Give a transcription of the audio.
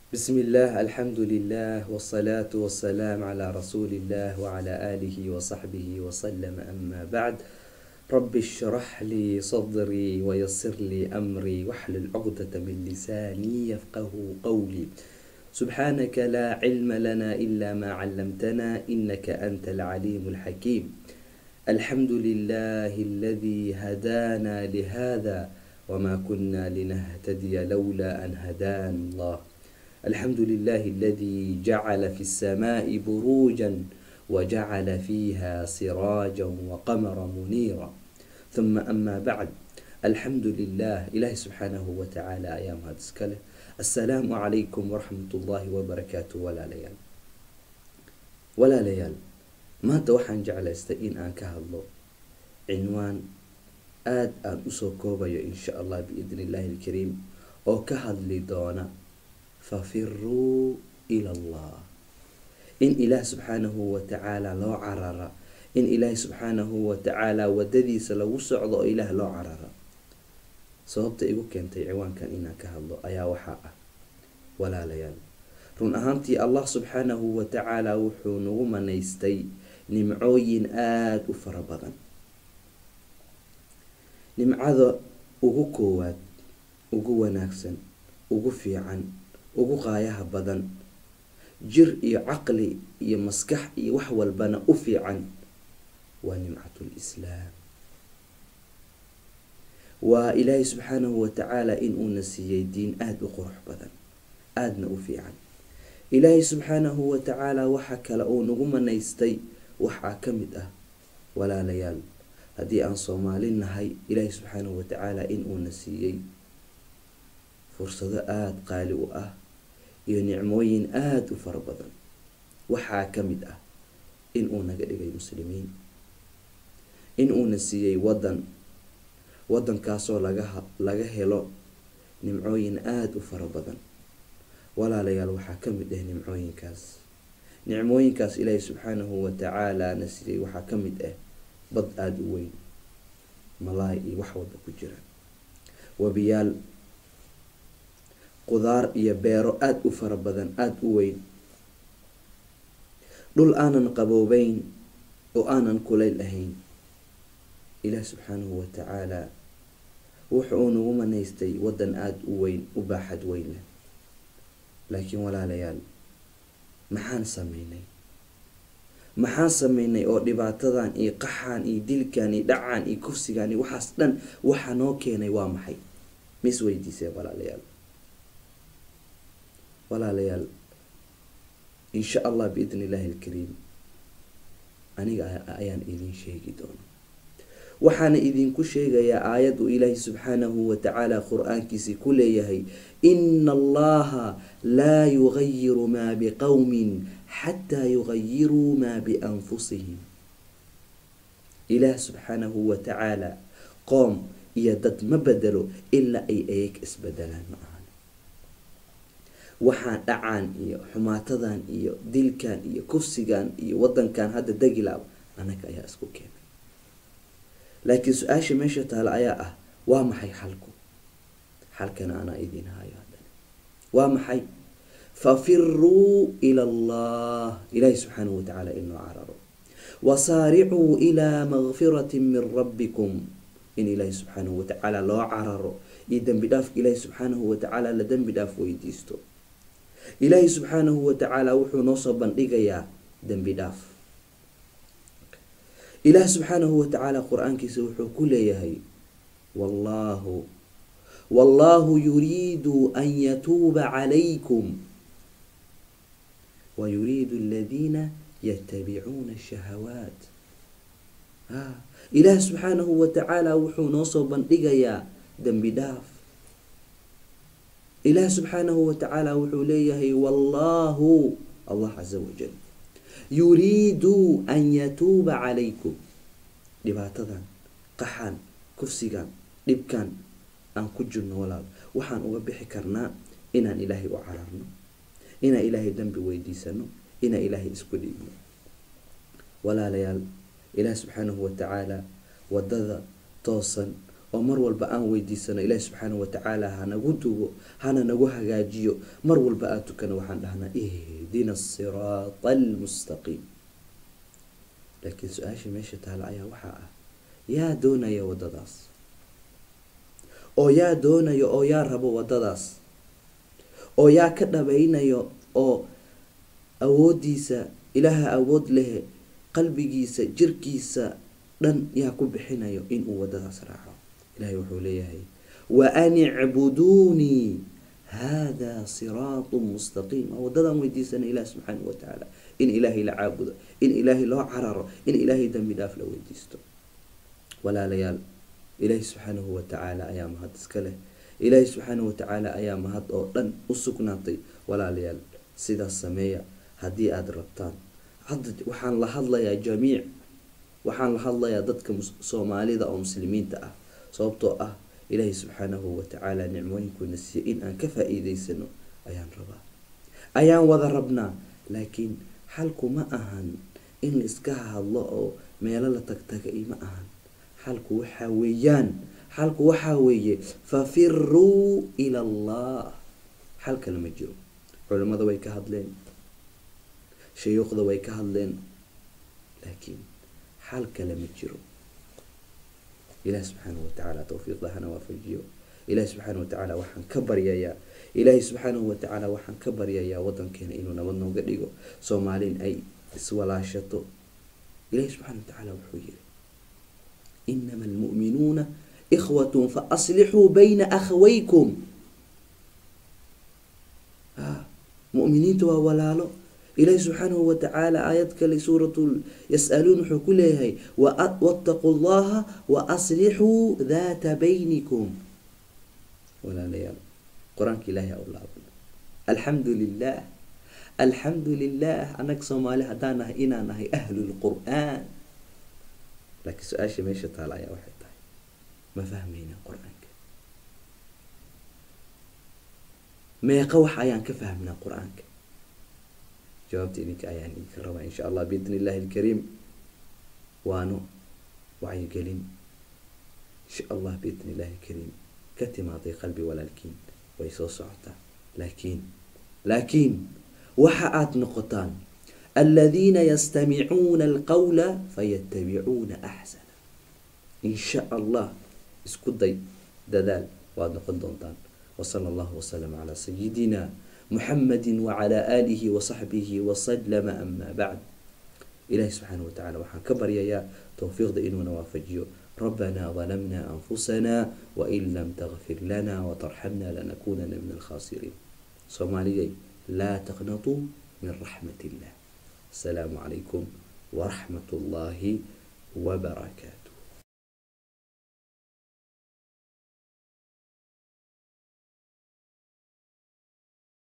بسم الله، الحمد لله، والصلاة والسلام على رسول الله وعلى آله وصحبه وسلم. أما بعد، رب اشرح لي صدري ويسر لي أمري واحلل عقدة من لساني يفقه قولي. سبحانك لا علم لنا إلا ما علمتنا إنك أنت العليم الحكيم. الحمد لله الذي هدانا لهذا وما كنا لنهتدي لولا أن هدانا الله. الحمد لله الذي جعل في السماء بروجا وجعل فيها سراجا وقمرا منيرا. ثم أما بعد، الحمد لله، إلهي سبحانه وتعالى ayaa mahad iska leh. السلام عليكم ورحمة الله وبركاته. Walaalayaal, walaalayaal, maanta waxaan jeclaystay in aan ka hadlo cinwaan aad aan usoo koobayo insha Allah بإذن الله الكريم, oo ka hadli doona ففروا إلى الله, in Ilaah subxaanahu watacaala loo carara, in Ilaahi subxaanahu watacaala wadadiisa lagu socdo oo Ilaah loo carara. Sababta igu keentay ciwaankan inaan ka hadlo ayaa waxaa ah, walaalayaal, run ahaantii Allah subxaanahu watacaala wuxuu nagu manaystay nimcooyin aada u fara badan. Nimcada ugu koowaad, ugu wanaagsan, ugu fiican, ugu qaayaha badan, jir iyo caqli iyo maskax iyo wax walbana u fiican, waa نعمة الإسلام. Waa Ilaahay subxaanahu watacaala in uuna siiyey diin aada u qurux badan, aadna u fiican. Ilaahay subxaanahu watacaala waxa kale uu nagu manaystay waxaa ka mid ah, walaalayaal, haddii aan Soomaali nahay, Ilaahay subxaanahu watacaala in uuna siiyey fursado aada qaali u ah iyo nicmooyin aada u fara badan. Waxaa ka mid ah in uu naga dhigay Muslimiin, in uuna siiyey waddan, waddankaasoo laga helo nimcooyin aada u fara badan. Walaalayaal, waxaa ka mid ah nimcooyinkaas, nicmooyinkaas Ilaahay subxaanahu watacaala na siiyey, waxaa ka mid ah bad aada u weyn, malaay iyo wax walba ku jira, webiyaal, qudaar iyo beero aada u fara badan, aada u weyn, dhul aanan qaboobeyn oo aanan kulayl ahayn. Ilaah subxaanahu watacaala wuxuu nagu manaystay waddan aada u weyn, u baaxad weyn leh. Laakiin walaalayaal, maxaan sameynay? Maxaan sameynay oo dhibaatadan iyo qaxan iyo dilkan iyo dhacan iyo kufsigan iyo waxaas dhan waxa noo keenay waa maxay? Ma is weydiiseen, walaalayaal? Walaalayaal, insha Allah بإذن الله الكريم aniga ayaan idin sheegi doona. Waxaana idinku sheegayaa aayad uu Ilaahi subxaanahu watacaala Qur-aankiisii ku leeyahay: إن الله لا يغير ما بقوم حتى يغيروا ما بأنفسهم. Ilaah subxaanahu watacaala qoom iyo dad ma bedelo ilaa ay ayag isbedelaan. Ma ahan waxaan dhacaan iyo xumaatadan iyo dilkan iyo kufsigan iyo wadankan hadda degilaab, annaga ayaa isku keenay. Laakiin su-aasha meesha taale ayaa ah: waa maxay xalku? Xalkana anaa idiin hayo haddana. Waa maxay? ففروا إلى الله, Ilaahi subxaanahu watacaala inoo cararo. وسارعوا إلى مغفرة من ربكم, in Ilaahi subxaanahu watacaala loo cararo iyo dembi dhaafka Ilaahi subxaanahu watacaala la dembi dhaaf weydiisto. Ilaahi subxaanahu watacaala wuxuu noo soo bandhigayaa dembi dhaaf. Ilaah subxaanahu watacaala Qur-aankiisa wuxuu ku leeyahay: والله يريد أن يتوب عليكم ويريد الذين يتبعون الشهوات. Ilaah subxaanahu watacaala wuxuu noo soo bandhigayaa dembi dhaaf. Ilaah subxaanahu watacaala wuxuu leeyahay: والله, Allah عز وجل, يريد أن يتوب عليكم. Dhibaatadan, qaxan, kufsigan, dhibkan aan ku jirno, walaal, waxaan uga bixi karnaa inaan Ilaahay u cararno, inaan Ilaahay dembi weydiisano, inaan Ilaahay isku dhiibno. Walaalayaal, Ilaah subxaanahu watacaala wadada toosan Oo mar walba aan weydiisano Ilaahi subxaanahu watacaala hanagu dugo, hana nagu hagaajiyo. Mar walba aan tukano waxaan dhahnaa ihdina asiraata almustaqiim. Laakiin su-aasha meesha taala ayaa waxaa ah, yaa doonaya waddadaas? Oo yaa doonayo oo yaa rabo waddadaas? Oo yaa ka dhabaynayo oo awooddiisa, Ilaaha awood lehe, qalbigiisa, jirkiisa dhan yaa ku bixinayo inuu waddadaas raaco? Ilahay wuxuu leeyahay wa an icbuduunii hada siraatu mustaqiim. Waa waddadaan weydiisana Ilaah subxaanahu watacaala, in Ilaahay la caabudo, in Ilaahay loo cararo, in Ilaahay dambi dhaaf la weydiisto. Walaalayaal, Ilaahay subxaanahu watacaala ayaa mahad iska leh. Ilaahay subxaanahu watacaala ayaa mahad oo dhan u sugnaatay. Walaalayaal, sidaas sameeya haddii aada rabtaan. Hadda waxaan la hadlayaa jamiic, waxaan la hadlayaa dadka Soomaalida oo muslimiinta ah, sababtoo ah Ilaahay subxaanahu watacaala nicmooyinkuuna siiyey in aan ka faa-iideysano ayaan rabaa, ayaan wada rabnaa. Laakiin xalku ma ahan in la iska hadlo oo meelo la tagtaga ma ahan. Xalku waxaa weeyaan, xalku waxaa weeye fafiruu ila Allah. Xal kale ma jiro. Culimmada way ka hadleen, shayuukhda way ka hadleen, laakiin xal kale ma jiro. Ilaah subxaanahu watacaala towfiiqda hana waafajiyo. Ilahi subxaanahu watacaala waxaan ka baryayaa, Ilaahi subxaanahu watacaala waxaan ka baryayaa wadankeena inuu nabad nooga dhigo, Soomaalin ay iswalaashato. Ilahi subxaanahu watacaala wuxuu yiri inama almu'minuuna ikhwatun fa aslixuu bayna akhawaykum. Mu'miniinta waa walaalo. Ilaahi subxaanahu watacaala aayad kale, suuratu Yas'aluun, wuxuu ku leeyahay wattaquu Allaha wa aslixuu daata baynikum. Walaalayaal, qur-aanka Ilaahay u laaban. Alxamdu lilah, alxamdu lilah, annaga Soomaali haddaan nahay inaan nahay ahlulqur'aan. Laakiin su-aasha meesha taala ayaa waxay tahay, ma fahmaynaa qur-aanka? Meeqa wax ayaan ka fahmnaa qur-aanka? Jawaabta idinka ayaan idinka rabaa, insha Allah biidni illahi alkariim. Waano wacyigelin, insha Allah biidni illahi alkariim, ka timaaday qalbi walaalkiin way soo socotaa. Laakiin waxa aad noqotaan aladiina yastamicuuna alqawla fayatabicuuna axsana. Insha Allah isku day, dadaal, waad noqon doontaan. Wasala allahu wasalam calaa sayidina Muxamadi wacalaa aalihi wasaxbihi wasalama. Ama bacd, Ilahi subxaanahu watacaala waxaan ka baryayaa towfiiqda inuuna waafajiyo. Rabbana dalamna anfusana wain lam tagfir lana watarxamna lanakunana min alkhasiriin. Soomaaliyay, laa taqnatuu min raxmat illah. Asalaamu calaykum waraxmat ullahi wabarakaatu.